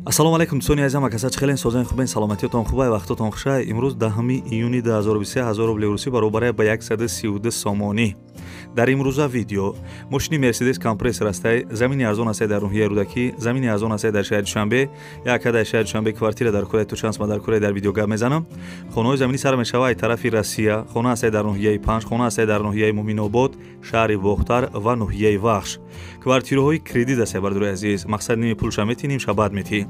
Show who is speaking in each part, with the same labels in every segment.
Speaker 1: Ассалому алайкум дӯстони азизам, акаса чӣ хелен, созани хубен, саломатиётон хубай, вақтотон хушай. Имрӯз 10 июни 2023 1000 рубли русӣ баробар ба 132 сомонӣ. Дар имрӯза видео мошини Мерседес компрессор астай, замини арзон астай дар ноҳияи Рӯдакӣ, замини арзон астай дар шаҳри Душанбе, яка дар шаҳри Душанбе квартира дар кураи Тучанс, ма дар кураи дар видео гап мезанам. Хонаҳои заминӣ сар мешава ай тарафи Россия, хона астай дар ноҳияи Панҷ, хона астай дар ноҳияи Муминобод, шаҳри Бохтар ва ноҳияи Вахш. Квартираҳои кредит астай, бардори азиз, мақсад ними пулша метӣ, нимша баъд метӣ.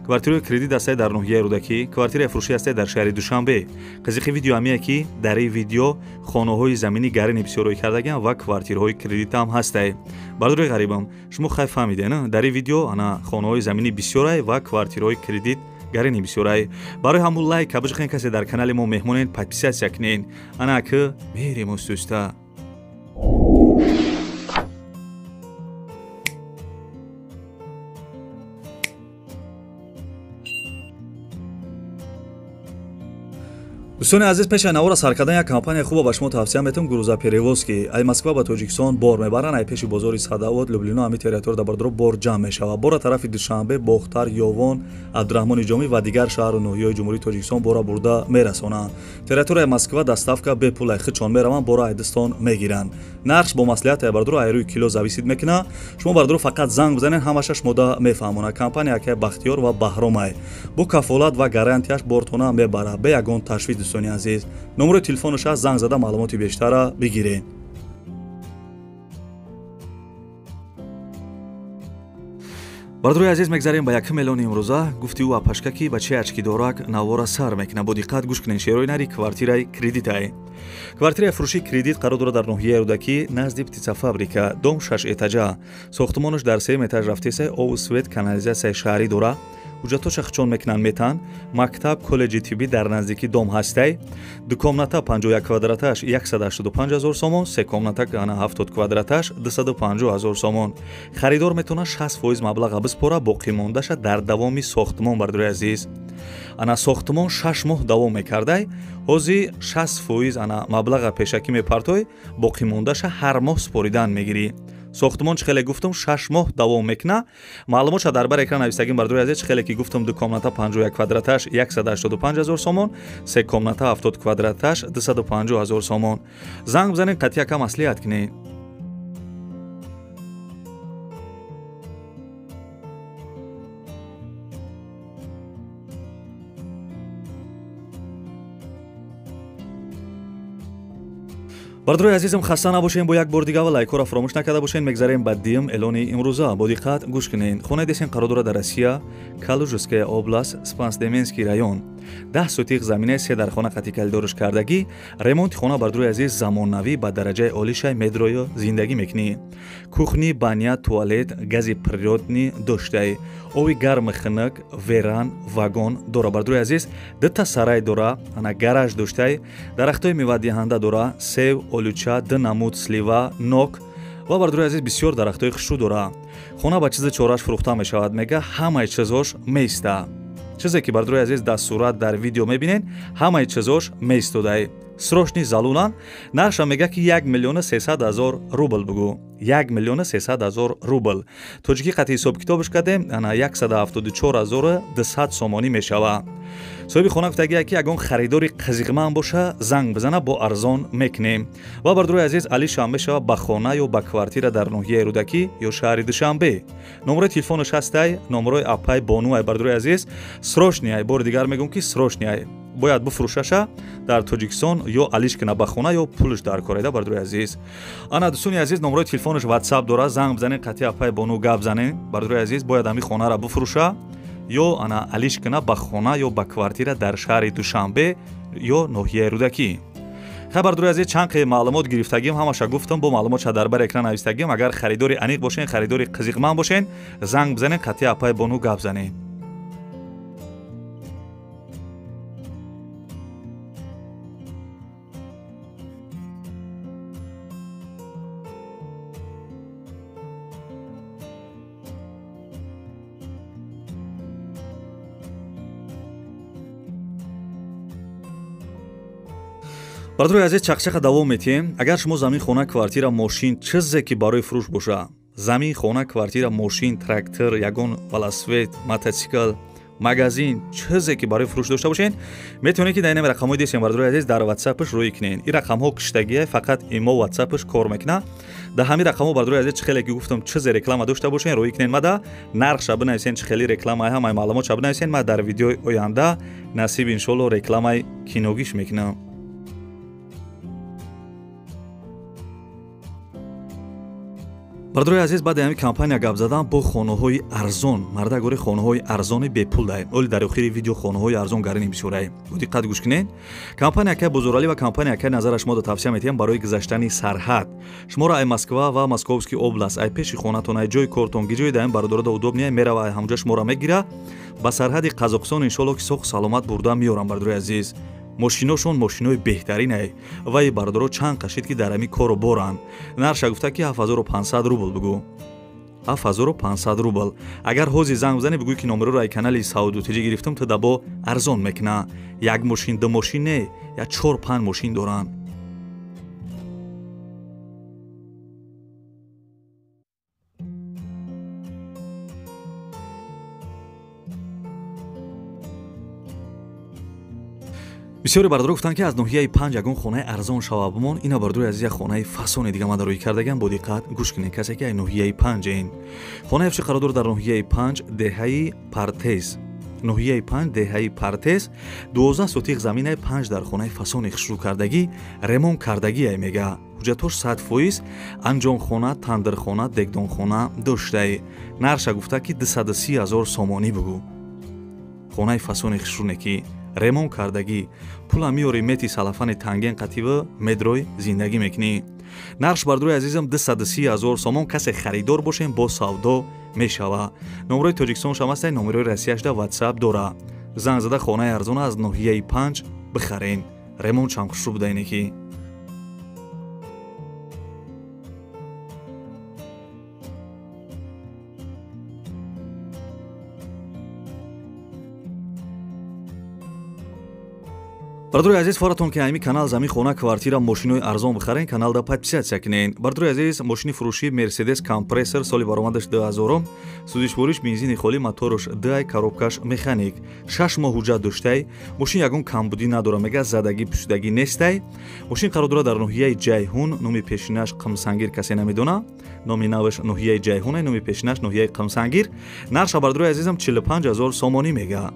Speaker 1: Квартираҳои кредит астай дар ноҳияи Рӯдакӣ, квартираи фурӯшӣ астай дар шаҳри Душанбе. Қизиқи видео ҳамие ки дар ин видео хонаҳои заминӣ гарини бисёрое кардагиам ва квартираҳои кредитам ҳастай. Бардори ғарибам, шумо хай фаҳмиде, на? Дар ин видео ана хонаҳои заминӣ бисёрай ва квартираҳои кредит гарини бисёрай. Барои ҳамун лайк кабижхен, касе дар канали мо меҳмонен, подписаться кунен. Ана ки мерем устуста. Дӯстони азиз, пеш аз навора сар кардан як компания хуба ба шумо тавсия метавам, грузоперевозки. Ай Москва ба Тоҷикистон бор мебаранд, ай пеши бозори Садовод, Люблино, ҳами территория дар бардоро бор ҷамъ мешавад. Бора тарафи Душанбе, Бохтар, Ёвон, Абдураҳмони Ҷомӣ ва дигар шаҳру ноҳияҳои Ҷумҳурии Тоҷикистон бора бурда мерасонанд. Территорияи Москва доставка бепул, ай худшон мераванд, бора ай дастон мегиранд. Нархш бо маслиҳат ай бардоро ай рӯи кило зависит мекунад. Шумо бардоро фақат занг бизанед, ҳамаша шумода мефаҳмонад. Компания акай Бахтиёр ва Баҳромай. Бо кафолат ва гарантияш бортона мебарад, бе ягон ташвиш. Дӯстони азиз, номерои телефонаш аст, занг зада маълумоти бештарра бигиред. Бардорои азиз, мегзарем ба якум эълони имрӯза. Гуфти ӯ апашка ки бачаи ачкидорак навора сар мекунад. Бо диққат гӯш кунед, шерои нари квартираи кредитай. Квартираи фурӯшии кредит қарор дорад дар ноҳияи Рӯдакӣ, назди птицафабрика, дом 6 этажа. Сохтмонаш дар 3 этаж рафтесай, обу свет, канализатсияи шаҳрӣ дора. Ҳуҷҷатҳоша хичон мекунанд, метан. Мактаб, коллеҷи тиббӣ дар наздикӣ дом ҳастай. Ду комната 51 квадраташ 185 ҳазор сомон, се комната 70 квадраташ 250 ҳазор сомон. Харидор метавонад 60% маблаға биспора, боқимондаша дар давоми сохтмон, бардори азиз. Ана сохтмон 6 моҳ давом мекардай, ҳозир 60% ана маблаға пешакӣ мепартой, боқимондаша ҳар моҳ споридан мегирӣ. Сохтмон чӣ хеле гуфтум 6 моҳ давом мекуна. Маълумотша дар бар экран нависагим, бардори азиз. Чӣ хеле ки гуфтум, ду комната 51 квадраташ 185 ҳазор сомон, се комната 70 квадраташ 250 ҳазор сомон. Занг бизанед, қатъи яка маслиҳат кунед. Бардорои азизам, хаста набошем, бо як бор дига ва лайкҳоро фаромӯш накарда бошед. Мегзарем ба дуюм эълони имрӯза. Бо диққат гӯш кунед. Хонаи десен қарор дорад дар Россия, Калужская область, Спасдеменский район. 10 сотих заминаи се дар хона қатъи калидорш кардагӣ. Ремонти хона, бардорои азиз, замонавӣ ба дараҷаи олишай, медроё зиндагӣ мекунӣ. Кухни, баня, туалет, гази природный доштай, оби гарми хунук, веран, вагон дора. Бардорои азиз, дута сарай дора, ана гараж доштай, дарахтҳои мевадиҳанда дора, сев, олуча, ду намуд слива, нок ва, бардорои азиз, бисёр дарахтҳои хушрӯ дора. Хона ба чизи чораш фурӯхта мешавад, мега ҳамаи чизош меиста. Чизе ки, бардорои азиз, дар сурат дар видео мебинед, ҳамаи чизош меистодай. Срочный залунан. Нархша мега ки 1 300 000 рубл бугу. 1 300 000 рубл. Тоҷикӣ қатъи ҳисоб китобш кардем, ана 174 200 сомонӣ мешава. Соҳиби хона гуфтагия ки ягон харидори қизиқманд боша, занг бизана, бо арзон мекунем. Ва, бардорои азиз, алишам мешава ба хона ё ба квартира дар ноҳияи Рӯдакӣ ё шаҳри Душанбе. Номерои телефонаш ҳастай, номерои апай Бонуай, бардорои азиз, срочный ай. Бори дигар мегӯм ки срочный ай. Бояд бифурӯшаша дар Тоҷикистон ё алиш кина ба хона ё пулш дар кореда, бардорои азиз. Ана дӯстони азиз, номерои телефонаш WhatsApp дора, занг бизанед, қатъи апай Бону гап занед. Бардорои азиз, бояд ҳами хонаро бифурӯша ё ана алиш кина ба хона ё ба квартира дар шаҳри Душанбе ё ноҳияи Рӯдакӣ. Хай, бардорои азиз, чанд қи маълумот гирифтагим, ҳамаша гуфтам, бо маълумотша дар бар экран навистагим. Агар харидори аниқ бошен, харидори қизиқманд бошен, занг бизанед, қатъи апай Бону гап занед. Бардорои азиз, чақчақа давом метиҳем. Агар шумо замин, хона, квартира, мошин, чизе ки барои фурӯш боша, Замин, хона, квартира, мошин, трактор, ягон велосипед, мотосикл, магазин, чизе ки барои фурӯш дошта бошен, метавонед ки дар ин рақамҳои десем, бардорои азиз, дар ватсапш рӯй кунед. Ин рақамҳо киштагие, фақат имо ватсапш кор мекунад. Дар ҳамин рақамҳо, бардорои азиз, чӣ хеле ки гуфтам, чизе реклама дошта бошен, рӯй кунед мада, нархша бинависен, чӣ хели реклама, ҳамаи маълумотша бинависен. Ма дар видеои оянда насиб иншоалло рекламаи киногиш мекунам. Бардорои азиз, баъди ҳамин компания гап задан бо хонаҳои арзон, марда гори хонаҳои арзони бепул даем. Оли дар охири видео хонаҳои арзон гарини бисёраем. Бо диққат гӯш кунед. Компания акай Бозоралӣ ва компания акай Назара шумо да тавсия метиҳам барои гузаштани сарҳад. Шуморо ай Москва ва Московский област, ай пеши хонатон, ай ҷои кортон, гиҷои даем бародарода удобния мерава, ай ҳамҷа шуморо мегира ба сарҳади Қазоқистон, иншоалло ки соҳ саломат бурда меорам, бардорои азиз. Мошиношон мошинои беҳтаринай ва и бардоро чанд қашид ки дар ҳамин корро боранд. Нарша гуфта ки 7500 рубл бигӯ. 7500 рубл. Агар ҳозир занг бизанӣ, бигӯй ки номероро ай канали Саудутиҷӣ гирифтам, ту дабо арзон мекуна. Як мошин, ду мошин не, я 4-5 мошин доранд. Бисёре бардоро гуфтанд ки аз ноҳияи 5 ягон хонаи арзон шава бимон. Ина, бардори азиз, як хонаи фасони дига ман дароӣ кардагам, бо диққат гӯш кунед, касе ки ай ноҳияи 5 ин. Хонаи афши қарор дорад дар ноҳияи 5, деҳаи Партез. Ноҳияи 5, деҳаи Партез, 12 сотиқ заминаи 5 дар хонаи фасони хушрӯ кардагӣ, ремонт кардагӣ ай мега. Ҳуҷҷатош 100%, анҷонхона, тандирхона, дегдонхона доштай. Нарша гуфта ки 230 000 сомонӣ бигӯ. Хонаи фасони хушрӯне ки ремонт кардагӣ, пула меёри, мети салафани танген қатива медрой зиндагӣ мекунӣ. Нарш, бардорои азизам, 230 000 сомон. Касе харидор бошем, бо савдо мешава. Номерои Тоҷикистон шам ҳастай, номерои Россияшда ватсап дора. Занг зада хонаи арзона аз ноҳияи 5 бихарен. Ремонт чам хушрӯ буда ине ки. Бардорои азиз, форатон ки ҳамин канал замин, хона, квартира, мошинои арзон бихарен, каналда подписатсия кунен. Бардорои азиз, мошини фурӯшӣ Мерседес компрессор, соли баромадаш 2000, сӯзишвориш бензини холӣ, моторш 2, коробкаш механик, 6 моҳ ҳуҷҷат доштай. Мошин ягон камбудӣ надора, мега задагӣ пӯшидагӣ нестай. Мошин қарор дорад дар ноҳияи Ҷайҳун, номи пешинаш Қимсангир, касе намедона. Номи наваш ноҳияи Ҷайҳун, номи пешинаш ноҳияи Қимсангир. Нарша, бардорои азизам, 45 000 сомонӣ мега.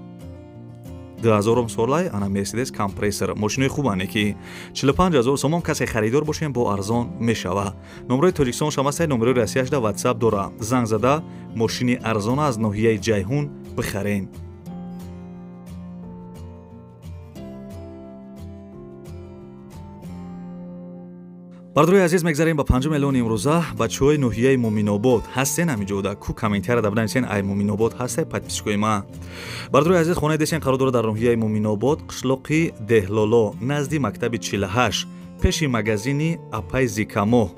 Speaker 1: 2000 солай ана Мерседес компрессор, мошинои хубане ки 45 000 сомон. Касе харидор бошем, бо арзон мешава. Номерои Тоҷикистон шам ҳастай, номерои Россияшда ватсап дора. Занг зада мошини арзона аз ноҳияи Ҷайҳун бихарен. Бардорои азиз, мегзарем ба 5 миллион имрӯза. Бачаҳои ноҳияи Муминобод ҳастен ҳамиҷода? Ку комментария да бинависен, ай Муминобод ҳастай подписчикои ма. Бардорои азиз, хонаи десен қарор дорад дар ноҳияи Муминобод, қишлоқи Деҳлоло, назди мактаби 48, пеши магазини Апай Зикамо.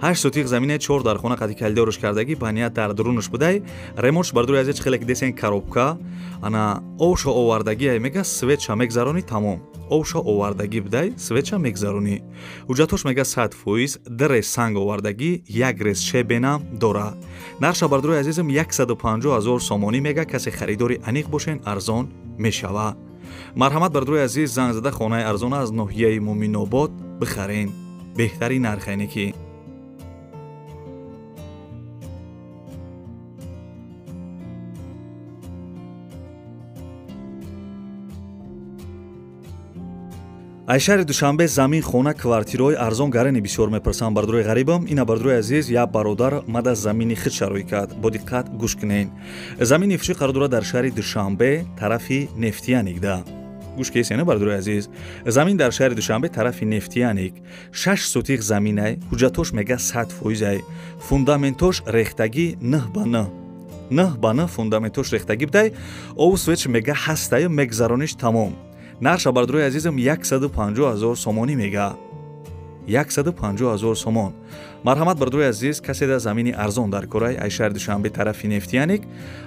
Speaker 1: 8 сотиқ замине, 4 дар хона қати калидорш кардагӣ, ба ният дар дурунаш будай. Ремонтш, бардорои азиз, хеле ки десен коробка, ана овша овардагӣ ай мега, светша мегзаронӣ, тамом. Овша овардагӣ будай, светша мегзаронӣ. Ҳуҷҷатош мега 100%, 2 рез санг овардагӣ, 1 рез шебена дора. Нарша, бардорои азизам, 150 000 сомонӣ мега. Касе харидори аниқ бошен, арзон мешава. Марҳамат, бардорои азиз, занг зада хонаи арзона аз ноҳияи Муминобод бихарен. Беҳтарин нархайне ки. Ай шаҳри Душанбе замин, хона, квартираҳои арзон гарани бисёр мепурсанд, бардорои ғарибам. Ина, бардорои азиз, як бародар мада замини худ шароӣ кард. Бо диққат гӯш кунед. Замини фурӯшӣ қарор дорад дар шаҳри Душанбе, тарафи Нефтияникда. Гӯш кесена, бардорои азиз. Замин дар шаҳри Душанбе, тарафи Нефтияник. 6 сотиқ заминай, ҳуҷҷатош мега 100%. Фундаментош рехтагӣ 9 ба 9. 9 ба 9 фундаментош рехтагӣ будай. Ову светш мега ҳастаю, мегзарониш, тамом. Нарша, бардорои азизам, 150 000 сомонӣ мега. 150 000 сомон. Марҳамат, бародарои азиз, касе дар замини арзон дар корай ай шаҳри Душанбе тарафи Нефтияник,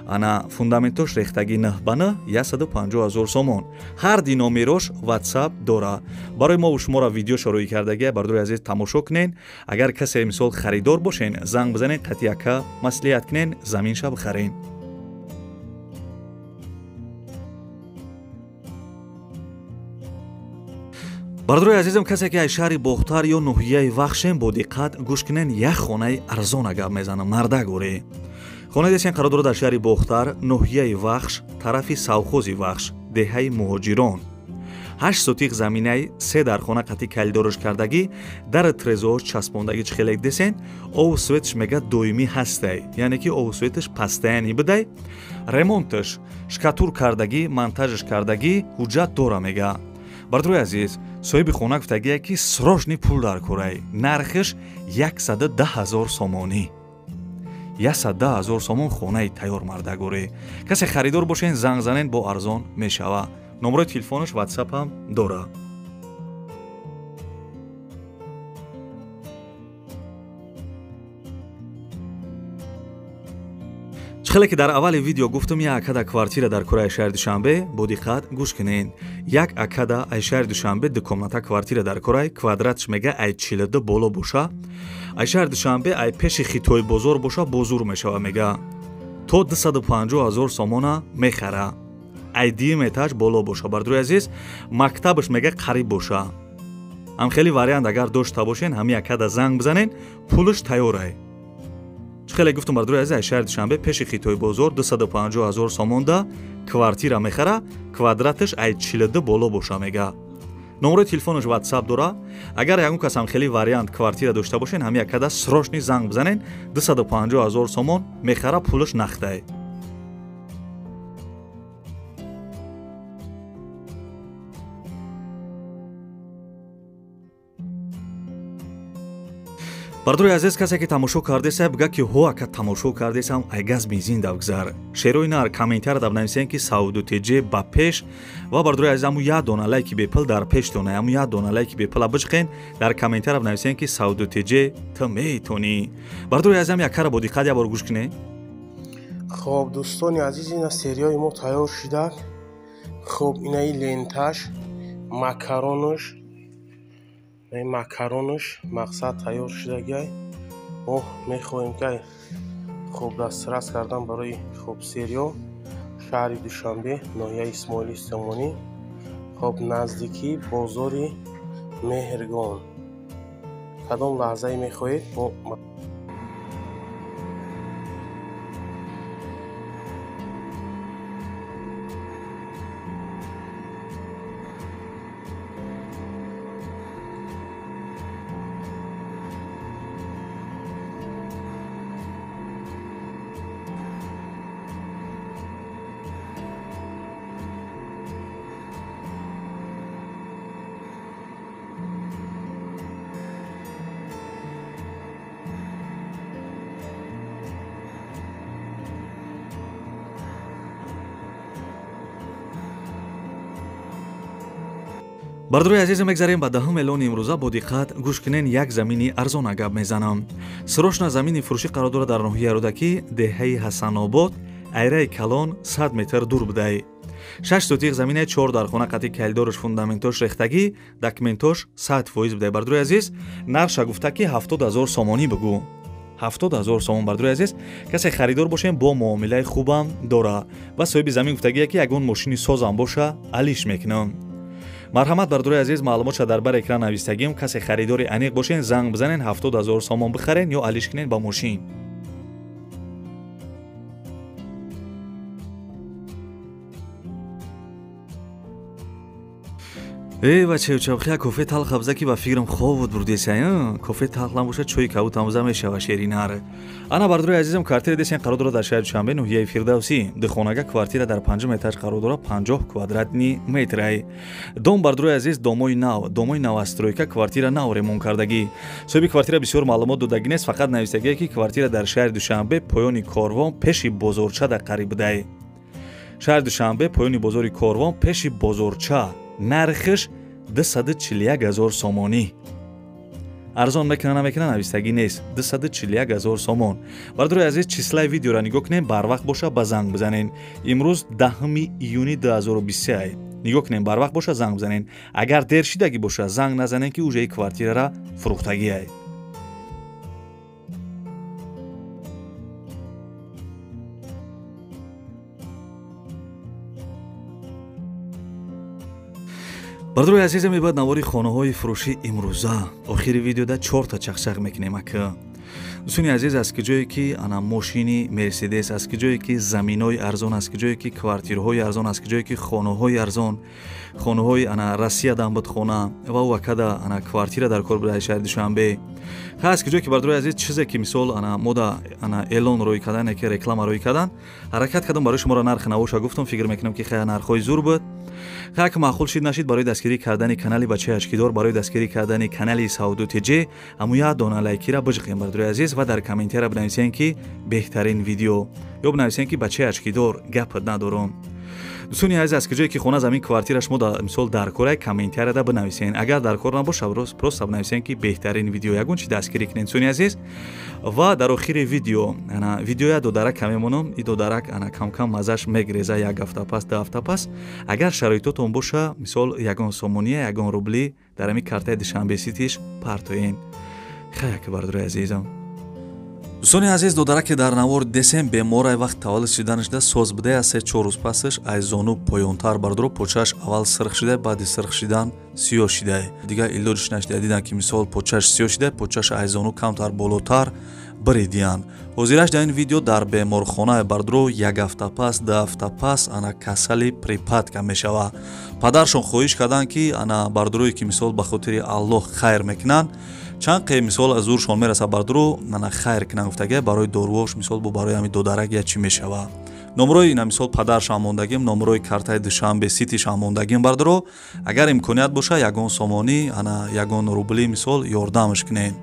Speaker 1: ана фундаментош рехтагӣ 9 ба 9, 150 000 сомон. Ҳар ди номерош WhatsApp дора. Барои мо шуморо видеошо рӯй кардагия, бародарои азиз, тамошо кунен. Агар касе мисол харидор бошен, занг бизанен, қатъи ака маслиҳат кунен, заминша бихарен. Бародарои азизам, касе ки аз шаҳри Бохтар ё ноҳияи Вахшем, бо диққат гӯш кунен, як хонаи арзона гап мезанам, мардагорӣ. Хонаи десен қарор дорад дар шаҳри Бохтар, ноҳияи Вахш, тарафи Савхози Вахш, деҳаи Муҳоҷирон. 8 сотиқ заминаи, 3 дархона қатъи калидорш кардагӣ, дар трезош часпондагӣ чихелек десен, ову светш мега доимӣ ҳастай, яъне ки ову светш пастаяни бидай, ремонтш шкатур кардагӣ, монтажш кардагӣ, ҳуҷҷат дора мега. Бародарои азиз, соҳиби хона гуфтагие ки срочный пул дар корай, нархш 110 000 сомонӣ. 110 000 сомон хонаи тайёр, мардагорӣ. Касе харидор бошен, занг занен, бо арзон мешава. Номерои телефонаш WhatsApp ҳам дора. Хеле ки дар аввали видео гуфтам, як акада квартира дар кораи шаҳри Душанбе, бо диққат гӯш кунед. Як акада ай шаҳри Душанбе ду комната квартира дар кораи, квадратш мега ай 42 боло боша. Ай шаҳри Душанбе ай пеши Хитой бозор боша, бозур мешава мега. То 250 000 сомона мехара. Ай дуюм этаж боло боша. Бародарои азиз, мактабаш мега қариб боша. Ам хеле вариант агар дошта бошен, ҳами акада занг бизанен, пулаш тайёрай. Хеле гуфтам, бародарои азиз, аз шаҳри Душанбе пеши Хитой бозор 250 000 сомонда квартира мехара, квадраташ ай 42 боло боша мега. Номерои телефонаш WhatsApp дора. Агар ягон кас ҳам хеле вариант квартира дошта бошен, ҳами акада срочный занг бизанен, 250 000 сомон мехара, пулаш нақдай. Бародарои азиз, касе ки тамошо кардеса, бига ки ҳо ака тамошо кардесам, ай газ бензин давгзар. Шерои нар комментария даб нависен ки Сауду ТЖ ба пеш ва бародарои азиз, аму як дона лайки бепул дар пеш дона, аму як дона лайки бепула бичқен, дар комментария нависен ки Сауду ТЖ ту метонӣ. Бародарои азизам, якара бо диққат як бор гӯш кунед.
Speaker 2: Хоб, дӯстони азиз, ина серияи мо тайёр шуда. Хоб, инаи ленташ, макаронаш, макаронаш мақсад тайёр шудагиай. Мо мехоҳем ки хуб дастрас кардан барои хуб сериё шаҳри Душанбе, ноҳияи Исмоили Сомонӣ, хуб наздикии бозори Меҳргон. Кадом лаҳзае мехоҳед мо
Speaker 1: Бародарои азизам, мегзарем ба даҳум эълони имрӯза. Бо диққат гӯш кунен, як замини арзона гап мезанам. Срочно замини фурӯшӣ қарор дорад дар ноҳияи Рӯдакӣ, деҳаи Ҳасанобод, айраи калон 100 метр дур будай. 6 сотиқ заминаи, 4 дархона қатъи калидорш, фундаментош рехтагӣ, документош 100% будай. Бародарои азиз, нархша гуфта ки 70 000 сомонӣ бигӯ. 70 000 сомон, бародарои азиз, касе харидор бошем, бо муомилаи хубам дора. Ва соҳиби замин гуфтагие ки ягон мошини созам боша, алиш мекунам. Марҳамат, бародарои азиз, маълумотша дар бар экран навистагим. Касе харидори аниқ бошен, занг бизанен, 70 000 сомон бихарен ё алиш кунен ба мошин. Эй бачаючабхия, кофе талх абза ки ба фикрам хоб буд бурдесай. Кофе талх набошад, чойи кабут амза мешава шеринар. Ана, бародарои азизам, квартира десен қарор дорад дар шаҳри Душанбе, ноҳияи Фирдавсӣ. Духонага квартира дар панҷум этаж қарор дорад, 50 квадратный метрай. Дом, бародарои азиз, домои нав, домои новостройка, квартира нав ремонт кардагӣ. Соҳиби квартира бисёр маълумот додагӣ нест, фақат навистагие ки квартира дар шаҳри Душанбе, поёни корвон, пеши бозорча дар қариб будай. Шаҳри Душанбе, поёни бозори корвон, пеши бозорча. Нархш 241 000 сомонӣ. Арзон мекунад намекунад навистагӣ нест. 241 000 сомон. Бародарои азиз, числаи видеоро нигоҳ кунем, барвақт боша ба занг бизанен. Имрӯз 10 июни 2023. Нигоҳ кунем, барвақт боша занг бизанен. Агар дер шидагӣ боша занг назанен, ки уже квартирара фурӯхтагиай. Бародарои азизам, мебояд навори хонаҳои фурӯшӣ имрӯза. Охири видеода чорта чақчақ мекунем ака. Дӯстони азиз, аз куҷое ки ана мошини Мерседес, аз куҷое ки заминҳои арзон, аз куҷое ки квартираҳои арзон, аз куҷое ки хонаҳои арзон, хонаҳои ана Россия дан буд хона ва ӯ акада ана квартира дар кор буда шаҳри Душанбе. Ха, аз куҷое ки бародарои азиз, чизе ки мисол ана мода ана эълон рӯй кардан, яке реклама рӯй кардан, ҳаракат кардам барои шуморо нархи навоша гуфтам, фикр мекунам ки хая нархҳои зур буд. Ха, ки маъқул шид нашид, барои дастгирӣ кардани канали Бачаи Ашкидор, барои дастгирӣ кардани канали Савдо ТЖ, ҳамун як дона лайкира биҷиқем бародарои азиз ва дар комментария бинависем ки беҳтарин видео ё бинависем ки Бачаи Ашкидор гап надорам. Дӯстони азиз, аз куҷое ки хона, замин, квартира шумо мисол дар кора, комментарияда бинависен. Агар дар кор набоша, просто бинависен ки беҳтарин видео, ягон чи дастгирӣ кунед дӯстони азиз. Ва дар охири видео ана видеоя додарак мемонам, и додарак ана камкам мазаш мегреза як ҳафта пас, ду ҳафта пас. Агар шароитотон боша, мисол ягон сомония, ягон рубли дар ҳамин картаи Душанбе Ситиш партоен. Хаяки бародарои азизам. Дӯстони азиз, додараке дар навор десем беморай вақт таваллуд шиданашда соз будая, 3-4 рӯз пасаш аз зону поёнтар бардоро почаш аввал сирх шида, баъди сирх шидан сиёҳ шидай. Дигар илоҷиш нашида, дидан ки мисол почаш сиёҳ шида, почаш аз зону камтар болотар биридиянд. Ҳозираш дар ин видео дар беморхонаи бардоро як ҳафта пас, ду ҳафта пас ана касали припадка мешава. Падаршон хоҳиш карданд ки ана бардорое ки мисол ба хотири Аллоҳ хайр мекунанд, чанд қе мисол аз зуршон мераса бардоро ана хайр кунанд гуфтага, барои доруош мисол бо барои ҳамин додарак я чӣ мешава. Номрои ина мисол падаршам мондагим, номрои картаи Душанбе Ситишам мондагим бардоро. Агар имконият боша ягон сомонӣ, ана ягон рубли мисол ёрдамш кунед.